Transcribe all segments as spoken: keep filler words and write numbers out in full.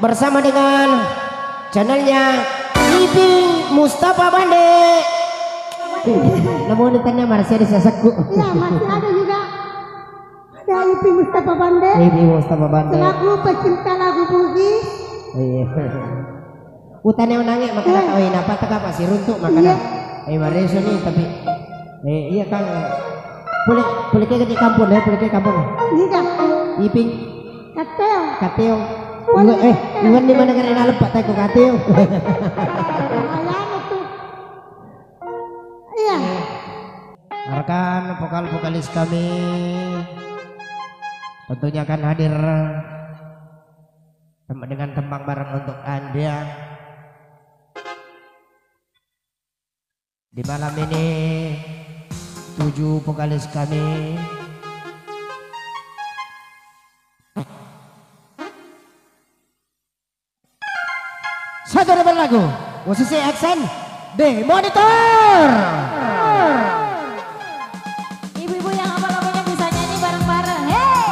Bersama dengan channelnya Iping Mustafa Bande. Namun di tengah masih ada sasekku. Iya, masih ada juga. Ada Iping Mustafa Bande. Iping Mustafa Bande. Selaku pecinta lagu Bugis. Iya. Utane unange makana. Eh. Tau napa teka pasti runtuk makana. Iya. Eh, mareso nih, tapi, eh, iya, Kang. Pole, pole ke di kampung ya, pole ke kampung. Iya. Iping. Kateo. Kateo. Pole iwan, eh, kateo. Iwan di mana kena lepak teko kateo. Ayana tuh. Iya. Rekan vokal-vokalis kami tentunya akan hadir tem-, dengan tembang bareng untuk Anda. Di malam ini, tujuh vokalis kami. Satu nomor lagu, posisi action, di monitor. Ibu-ibu yang hafal lagunya bisa nyanyi bareng-bareng. Hey!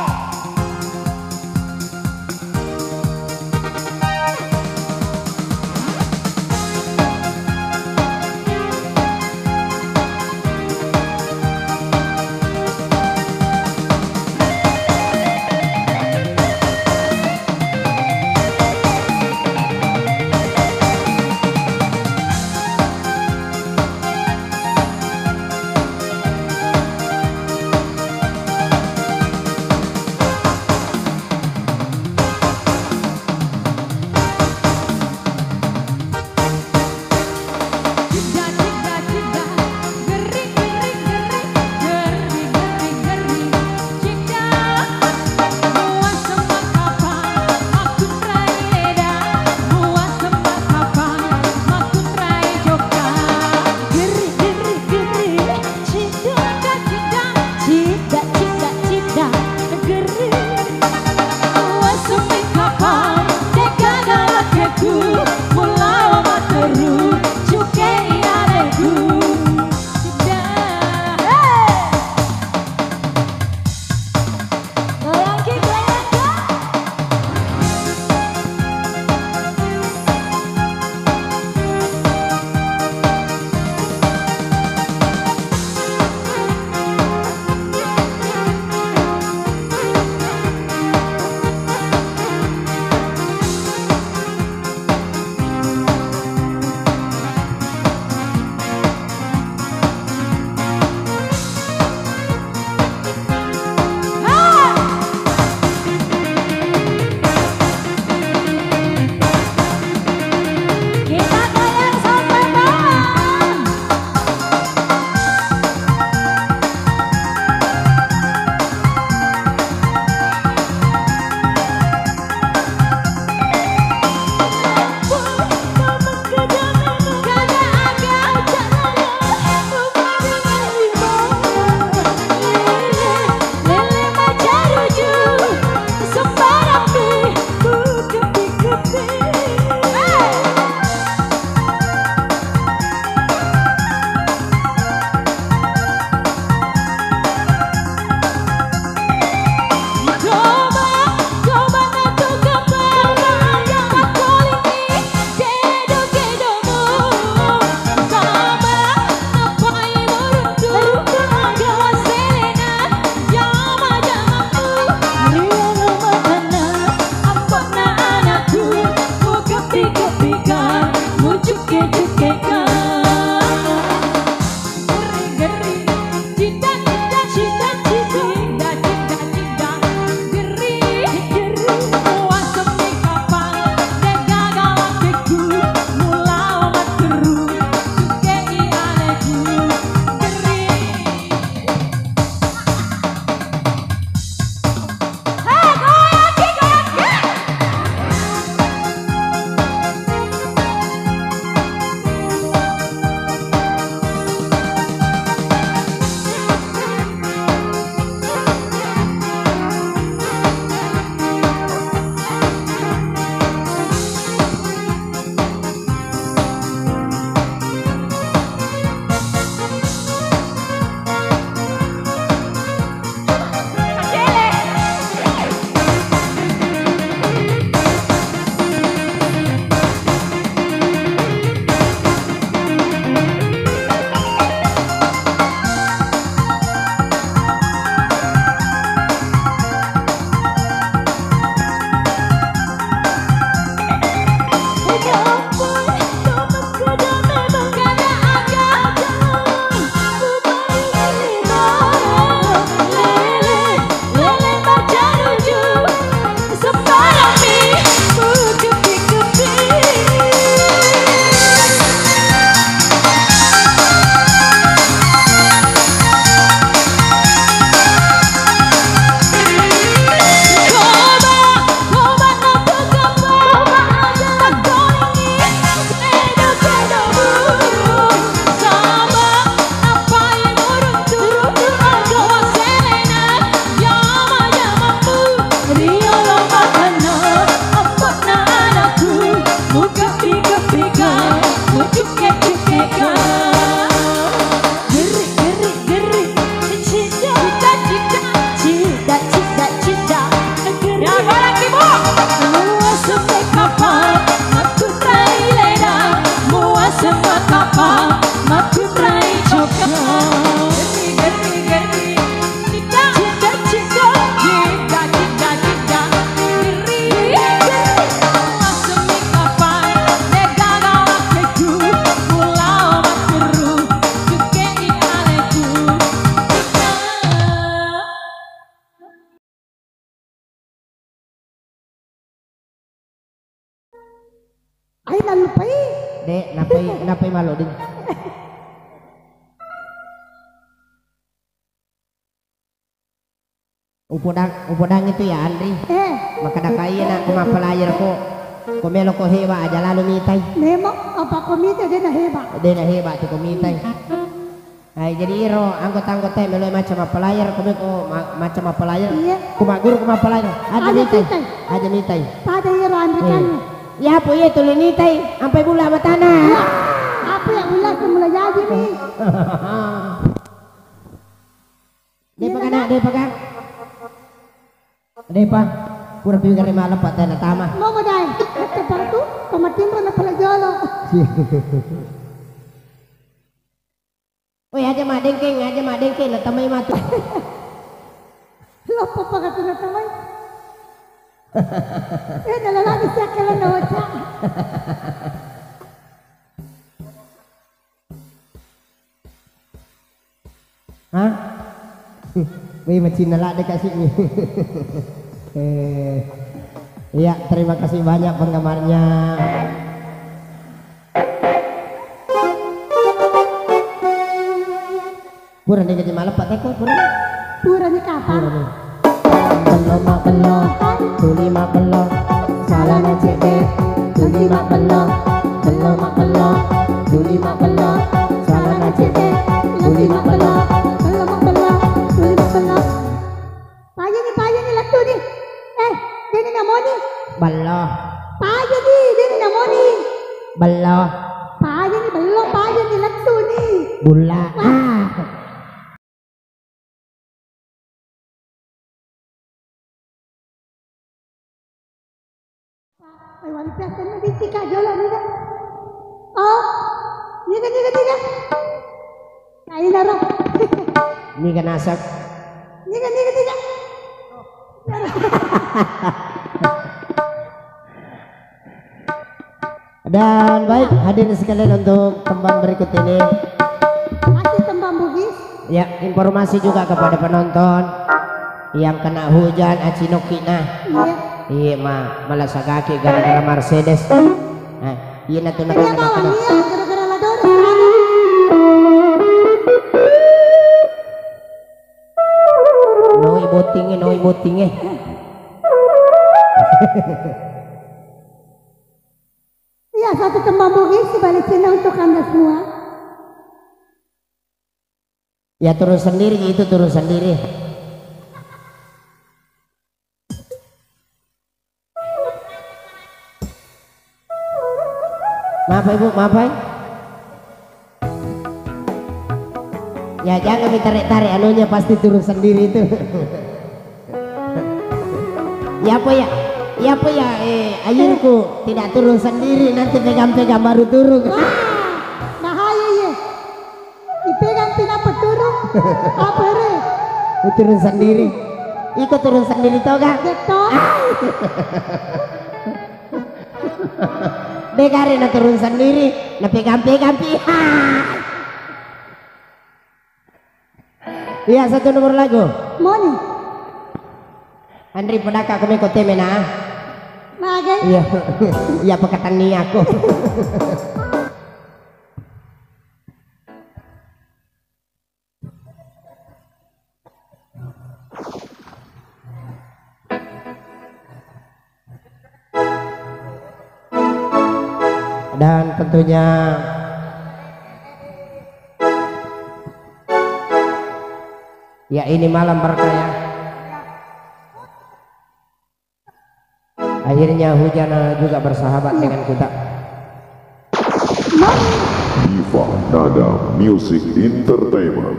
Eh, napai, napai malo, Ding? Upodang, upodang itu ya, Andri. Eh. Makkeda ka iya, nak, ko mappelayar ko, ko melo ko heba aja lalu mitai. Memang apa ko mita de na heba? De na heba tu ko mitai. Hai, jadi iro anggota-anggota melo macca mappelayar, ko me ko ma-, macca mappelayar. Iya. Ko magguru ko mappelayar. Aja mitai. Aja mitai. Pada iro Andri. Eh. Iya, po iya tuli mitai. Ampai bula matana. Iya. Apa ya bula semula jadi mi? Depa kana, depa ka? Depa. Pura piu gare maleppa tena tama. Mau modai. Kata tu, pamatinro na pala jolo. Woi, aja madengkeng, aja madengkeng, na tamai matu. Loppo paka tu na tamai. Eh, dalam lagi siakkalan na wacca. Hah? Wih, macinna ladde kasih nih. Eh, iya, terima kasih banyak penggemarnya. Purani gaji maleppa teko, purani. Purani kapang. Purani. Bello mabbello, tuli mabbello, salana cedde, tuli mabbello, bello mabbello, tuli mabbello, salana cedde, tuli mabbello, bello mabbello, tuli mabbello. Pajani, pajani, lettu ni. Eh, deni namoni. Bello. Pajani, deni namoni. Bello. Pajani, bello, pajani, lettu ni. Bulla. Wah. Ah. Ai, wali piassanna bitti ka jolo niga. Oh, niga, niga, niga. Kaina ro. Niga nasab. Niga, niga, niga. Dan baik, hadirin sekalian, untuk tembang berikut ini. Masih tembang Bugis? Ya, informasi juga kepada penonton yang kena hujan, acinoki nah. Iya. Iya, ma, malasagaki gara-gara Mercedes. Nah, iya, nah, tuh, nah, iya, nah, bawang, nah, iya, gara-gara ladoro. Noi bottinge, noi bottinge. Iya, satu tembang Bugis, si balik sini untuk Anda semua. Ya, turun sendiri, itu turun sendiri. Maaf, Ibu, maaf, hai. Ya, jangan ditarik-tarik anunya, pasti turun sendiri itu. Ya apa ya? Ya apa ya? Eh, ayunku tidak turun sendiri, nanti pegang-pegang baru turun. Wah, bahaya, iya. Dipegang pinapa turun? Apa, re? Turun sendiri. Iko turun sendiri, toga? Betul. Degare na turun sendiri, na pegang-pegang pi. Iya, satu nomor lagu. Moni. Andri, podaka ko meko temena. Magai. Iya. Iya, pekatanni aku. Dan tentunya, ya, ini malam berkah, ya. Akhirnya hujan, eh, juga bersahabat dengan kita. Diva Nada Music Entertainment.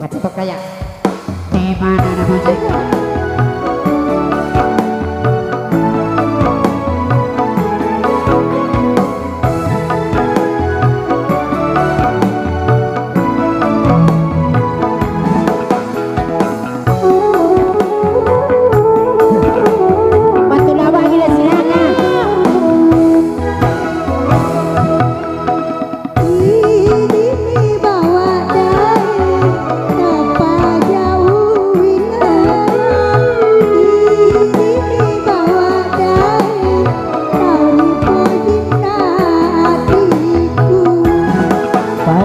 Macet kok kayak. Tema Nada Music.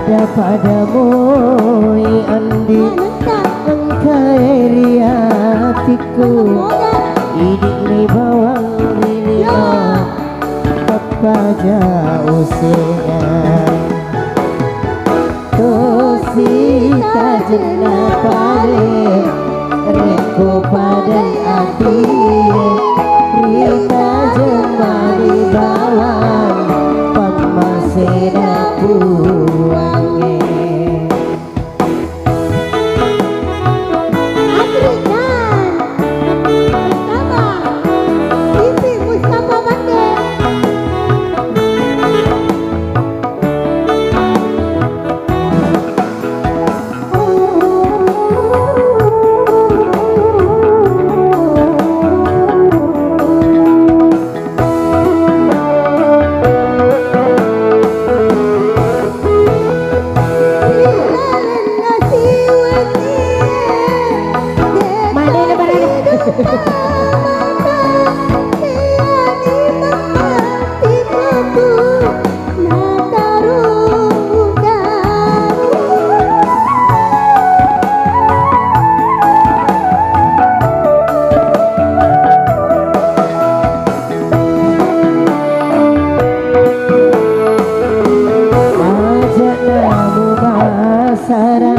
Pada-padamoi Andi, engkae ri atikku. Idi'ni bawang ri lino, pappaja usenga. Tosi tajenna pale, rekko padai atie, rita jemmani bawang pammasena Puangnge. Adrian Mustafa, Ipi Mustafa Bande. Aja namu basara,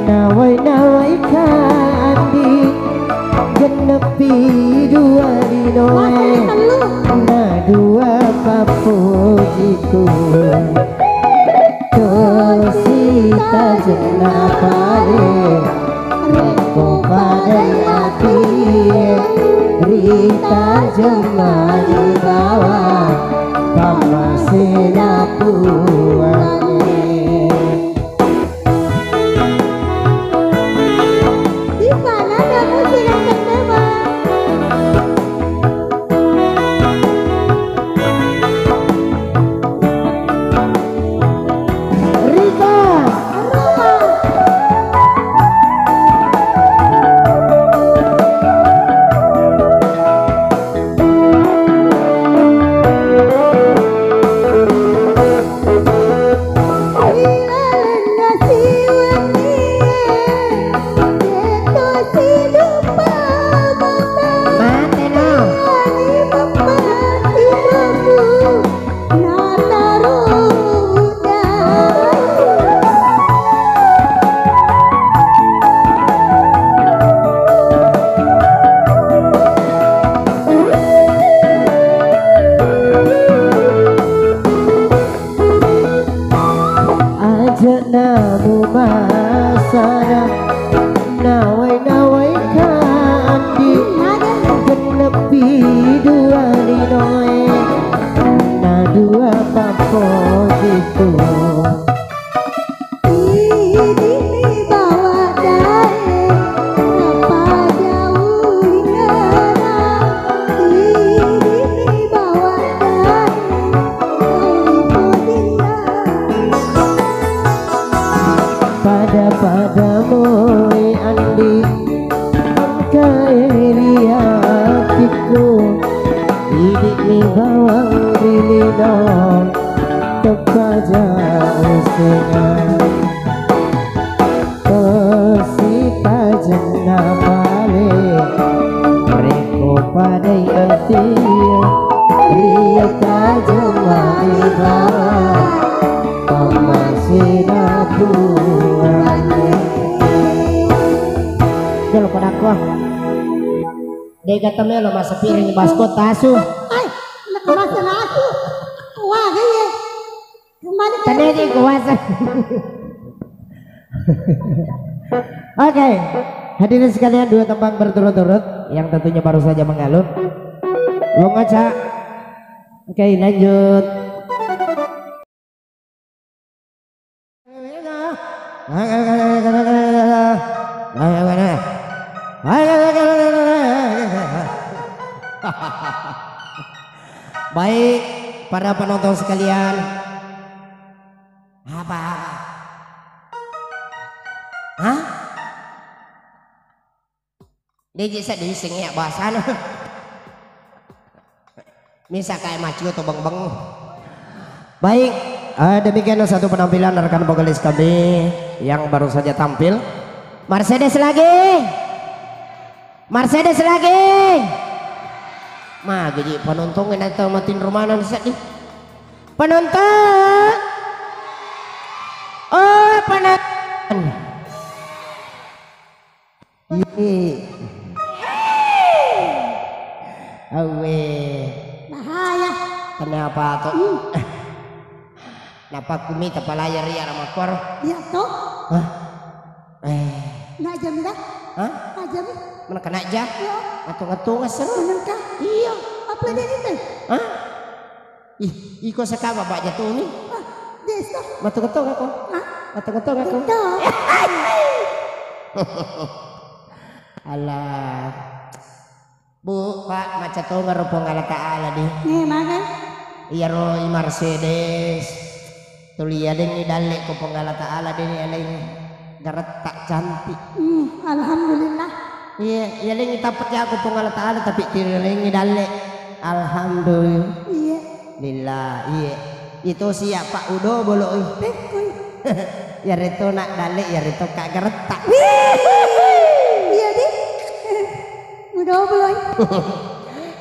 nawai-nawai ka Andi, gennepi dua linoe, na dua pappojiku. Tosi tajenna pale, rekko padai atie, rita jemmani bawang pammasena Puangnge. Di mana kamu sedang berteman? Rika. Mate no. Aja namu masara, nawai-nawai ka Andi, gennepi dua linoe, na dua pappojiku. Idi'ni bawa dae, apa jauh ingena. Idi'ni bawa dae, pada-pada moi Andi, engkae ri atikku. Idi'ni bawang ri lino, teppaja usenga. Tosi tajenna pale, rekko padai atie, ri tajenna iba, pammasena Puangnge. Jolo kodakko. Dega temelo massapiring basko tasu. Ai, nak masa nasu. Wah, iya. Kembali ke Tadi aja kuasa. Oke, hadirin sekalian, dua tembang berturut-turut yang tentunya baru saja mengalun. Wong Aca. Oke, lanjut. Baik, para penonton sekalian. Apa, apa? Hah? Deje sa diiseng ya bahasana. Misa kae macio to beng-beng. Baik, Ah, demikian satu penampilan rekan vokalis kami yang baru saja tampil. Mercedes lagi. Mercedes lagi. Magi ji penonton enak tau matin rumana sedih. Penonton. Oh, penonton. Iye. Awe. Bahaya. Kenapa tuh? Hmm. Napa kumi tepalaya ria ramakor? Iya toh. Hah? Eh. Nak jam dah? Hah? Nak jam? Mana kena ja? Iya. Ngetung-ngetung seru. Menengah. Iya. Apa dia itu? Hah? Ih, iko saka baba jatuni. Ah, dia itu. Matu ketong aku. Hah? Matu ketong aku. Betul. Alah. Bu, Pak, maca tongaro Puang Allah Ta'ala di. Nih, mana? Iyaro i Mercedes. Tuli yalengngi dalle ko Puang Allah Ta'ala deni aleng garetta cantik. Hmm, alhamdulillah. Iya, yalengngi tappeti aku Puang Allah Ta'ala tapi tirengngi dalle. Alhamdulillah. Iya. Lillah, iya. Itu siap Pak Udo boloi. Pekkoi. Yareto nak dalle, yareto kak geretta. Iya di. Udo boloi.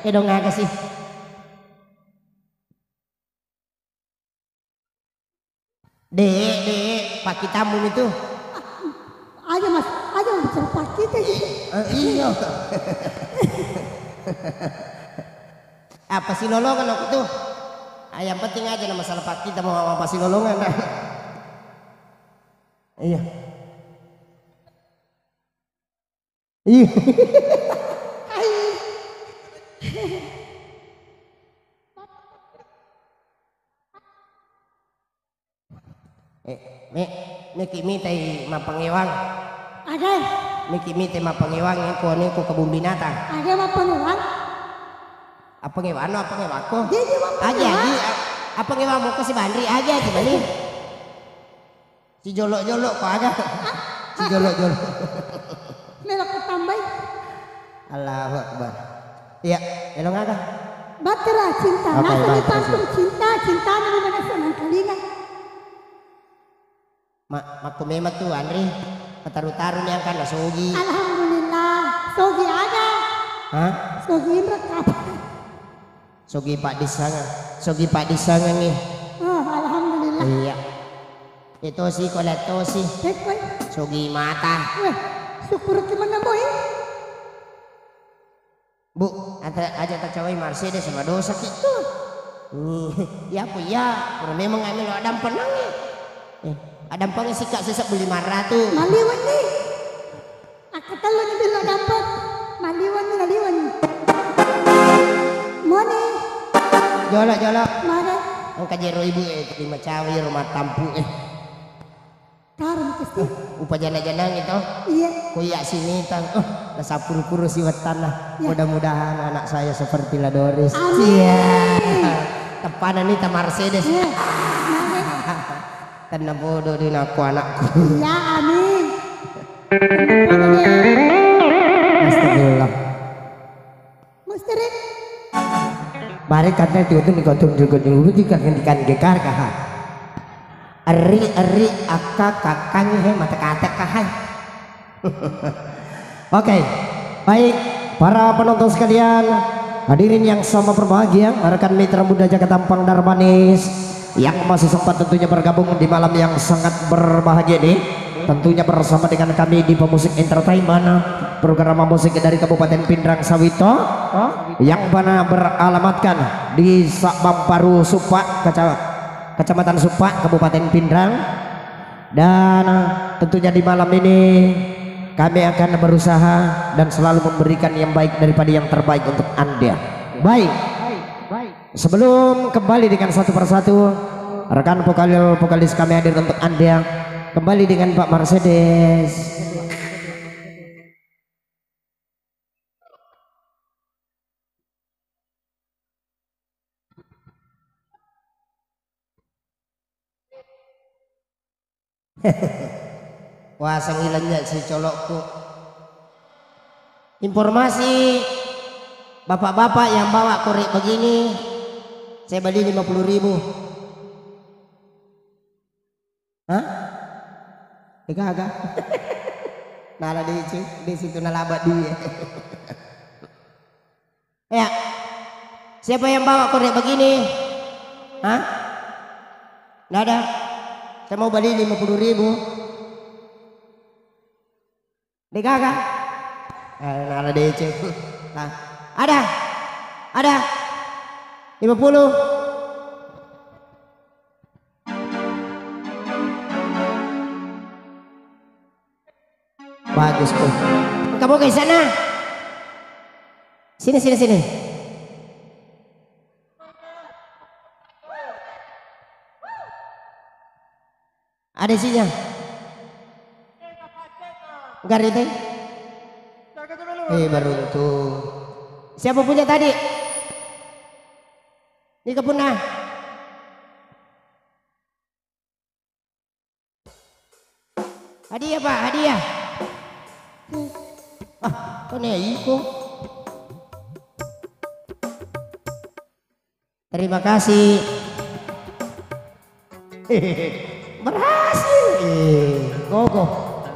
Edong aga sih. Dek, dek, pakkitamu itu. Aja mas, aja mas, pakkita gitu. Eh, iya. Apa sih lolongan aku tuh? Ah, yang penting aja nama salah pakkita mau apa sih lolongan. Iya. Iya. Eh, me, meki mitai mappangewang. Aga? Meki mitai mappangewang, eh, ko ni ko kebun binatang. Aga mappangewang? Apa ngewano, apa ngewako? Dia, dia mappangewang. Aja, aja, apa ngewang mau ke si Bandri, aja, aja, mani. Si jolo-jolo ko aga? Si jolo-jolo. Melo ko tambai. Allahu Akbar. Iya, melo aga? Bahtera cinta. Oke, nasa baik, dipantun terus. Cinta, cinta ni mana senang telinga. Ma, makko memang tu Andri. Pataru-taru ni angkana sogi. Alhamdulillah. Sogi aga? Hah? Sogi Indra kapan? Sogi paddissangeng, sogi paddissangengngi. Oh, alhamdulillah. Iya. Etosi ko lettosi. Pekkoi. Sogi mata. Weh, syukurki menang boy. Bu, ata, aja tacawai Mercedes sama dosa ki. Tuh. Iya, apa iya? Pura memang ambil lo adam penang ya. Eh, adam pengen sikak sesek beli marah tuh. Mali wenni. Aku telu ni bilo dapat. Maliwan ni, maliwan ni. Moni. Jolo, jolo. Mana? Engka jero ibu, eh, terima cawe rumah tampu, eh. Karum kesti. Upa jana-janang itu. Iya. Kuya sini tang. Oh, nasapuru-puru si wettana. Ya. Mudah-mudahan anak saya seperti La Doris. Amin. Iya. Tepana ni ta Mercedes. Iya. Mana? Tenna bodo di nakku anakku. Iya, amin. Astagfirullah. Musteri. Bare kata itu itu niko tunduk ke dulu di kan di kan gekar kah? Eri eri akka kakang he mata kata kah? Oke, baik para penonton sekalian, hadirin yang sama berbahagia, rekan mitra muda Jakarta Tampang Darmanis yang masih sempat tentunya bergabung di malam yang sangat berbahagia ini, tentunya bersama dengan kami di Pemusik Entertainment, program musik dari Kabupaten Pinrang Sawito, yang mana beralamatkan di Sabang Paru Supak, Kaca-, Kecamatan Supak, Kabupaten Pinrang. Dan, eh, tentunya di malam ini kami akan berusaha dan selalu memberikan yang baik daripada yang terbaik untuk Anda. Baik. Sebelum kembali dengan satu persatu, rekan vokal, vokalis kami hadir untuk Anda. Kembali dengan Pak Mercedes. Wah, sangileng nya si colokku. Informasi, bapak-bapak yang bawa korek begini, saya beli lima puluh ribu. Hah? Degaga. Nala dece, dece tu nalaba duit. Ya. Siapa yang bawa korek begini? Hah? Nggak ada. Saya mau beli lima puluh ribu. Degaga. Eh, nala dece. Nah. Ada. Ada. Lima puluh. Bagus tuh. Kamu ke sana. Sini, sini, sini. Ada isinya? Enggak ada itu? Eh, beruntung. Siapa punya tadi? Ini ke punna. Hadiah, Pak, hadiah. Ah, kok nih iko? Terima kasih. Berhasil. Eh, gogo.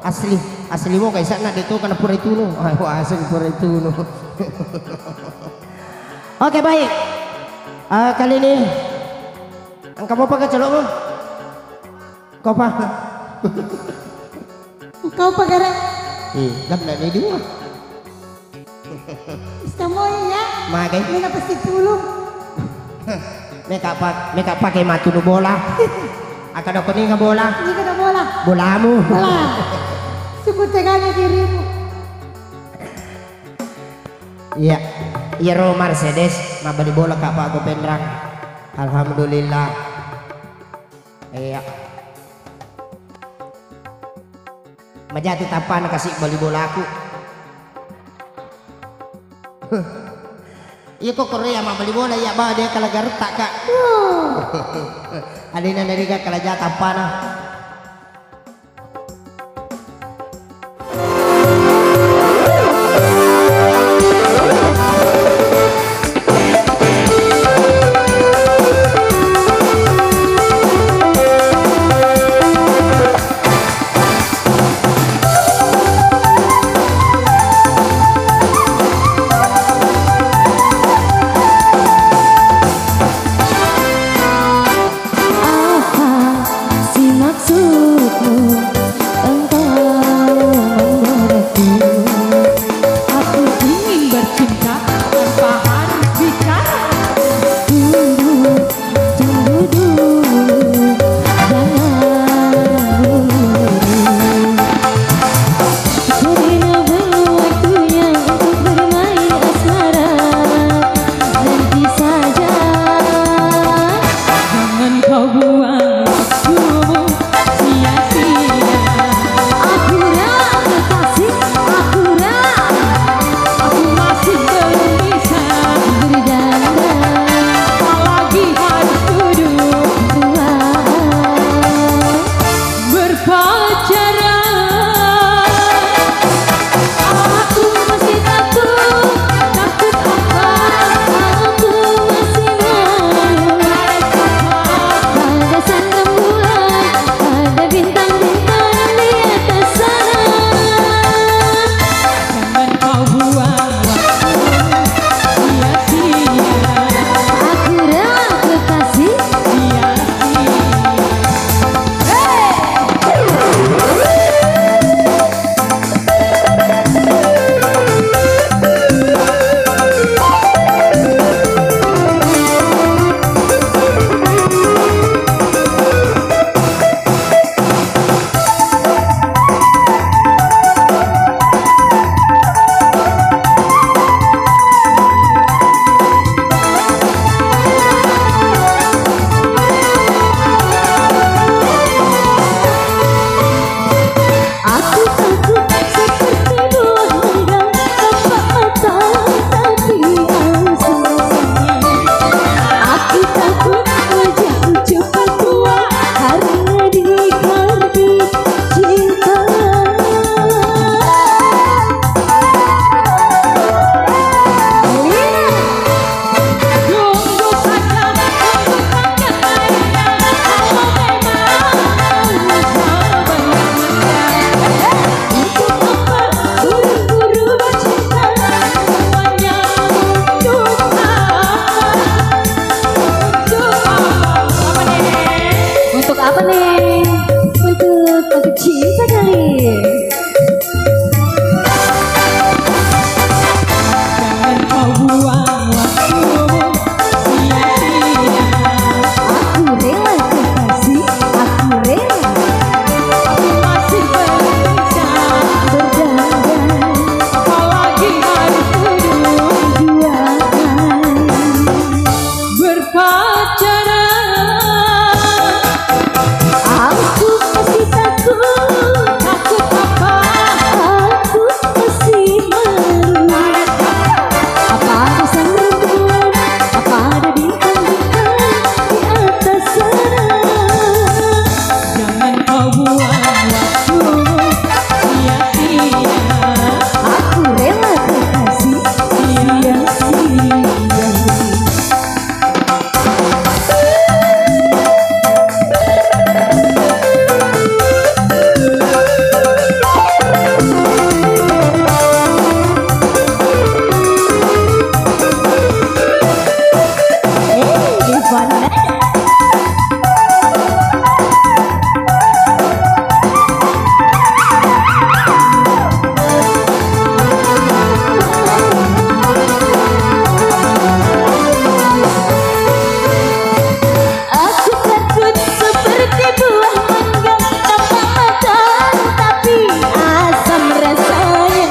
Asli, asli mo kaisa na de to kana pura itu no. Ah, asli pura itu no. Oke, baik. Eh, kali ini engka mopa kecelok mo? Kau pa? Engkau pa gara? Eh, kan ada dua. Istamoi ya. Magai. Mena pasti pulung. Meka pak, meka pakai matu nu bola. Aka doko ninga bola. Ninga bola. Bolamu. Bola. Suku teganya dirimu. Iya. Iyaro Mercedes mabbali bola kak Pak Gopenrang. Alhamdulillah. Iya. Majatu tappana kasi bali bolaku. Iya ko Korea mabbali bola iya ba dia kala garutta kak. Alina nariga kala ja tappana. Apa si maksudmu engkau menderekku? Aku ingin bercinta tanpa harus bicara. Tunggu, tunggu dulu, jangan buru-buru. Karena belum waktunya untuk bermain asmara. Nanti saja. Jangan kau buang waktumu sia-sia. Aku rasa kasih, aku rasa aku masih belum bisa berdendam. Apalagi harus duduk berduaan. Berpacaran. Aku masih takut, takut apa? Aku masih malu. Pada sana bulan, ada bintang-bintang di atas sana. Jangan kau buang waktu sia-sia. Aku rela kekasih. Sia-sia. Aku takut seperti buah mangga, tampak matang tapi haus rasanya. Aku takut wajahku cepat tua karena dikarbi cinta. Tunggu saja, tunggu saja, sayang. Kalau memang Apa nih? Untuk, untuk cinta kali. Jangan kau buang waktumu sia-sia. Aku rela kekasih, aku rela. Aku masih berencana berdandan. Apalagi hari perjuangan. Berpacaran. Aku masih takut. Takut apa? Aku masih malu. Apa ada sang rembulan? Apa ada bintang-bintang di atas sana? Jangan kau buang waktumu sia-sia. Aku rela kekasih sia-sia. Aku takut seperti buah mangga, nampak matang tapi asam rasanya.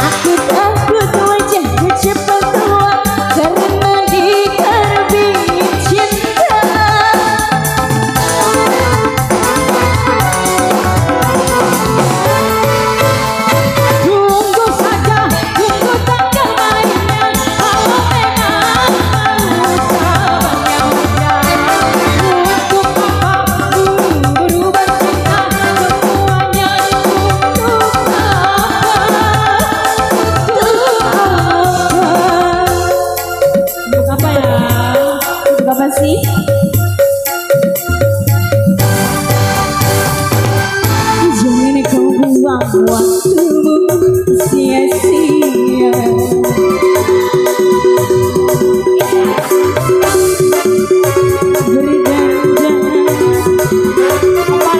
Aku takut wajahku cepat tua karena dikarbit cinta. Tunggu saja, tunggu tanggal mainnya. Kalau memang malu, sabarnya panjang. Untuk apa buru-buru bercinta? Semuanya untuk apa? Untuk apa? Untuk apa ya? Untuk apa sih? Jangan kau buang waktumu sia-sia. Berdandan. Apa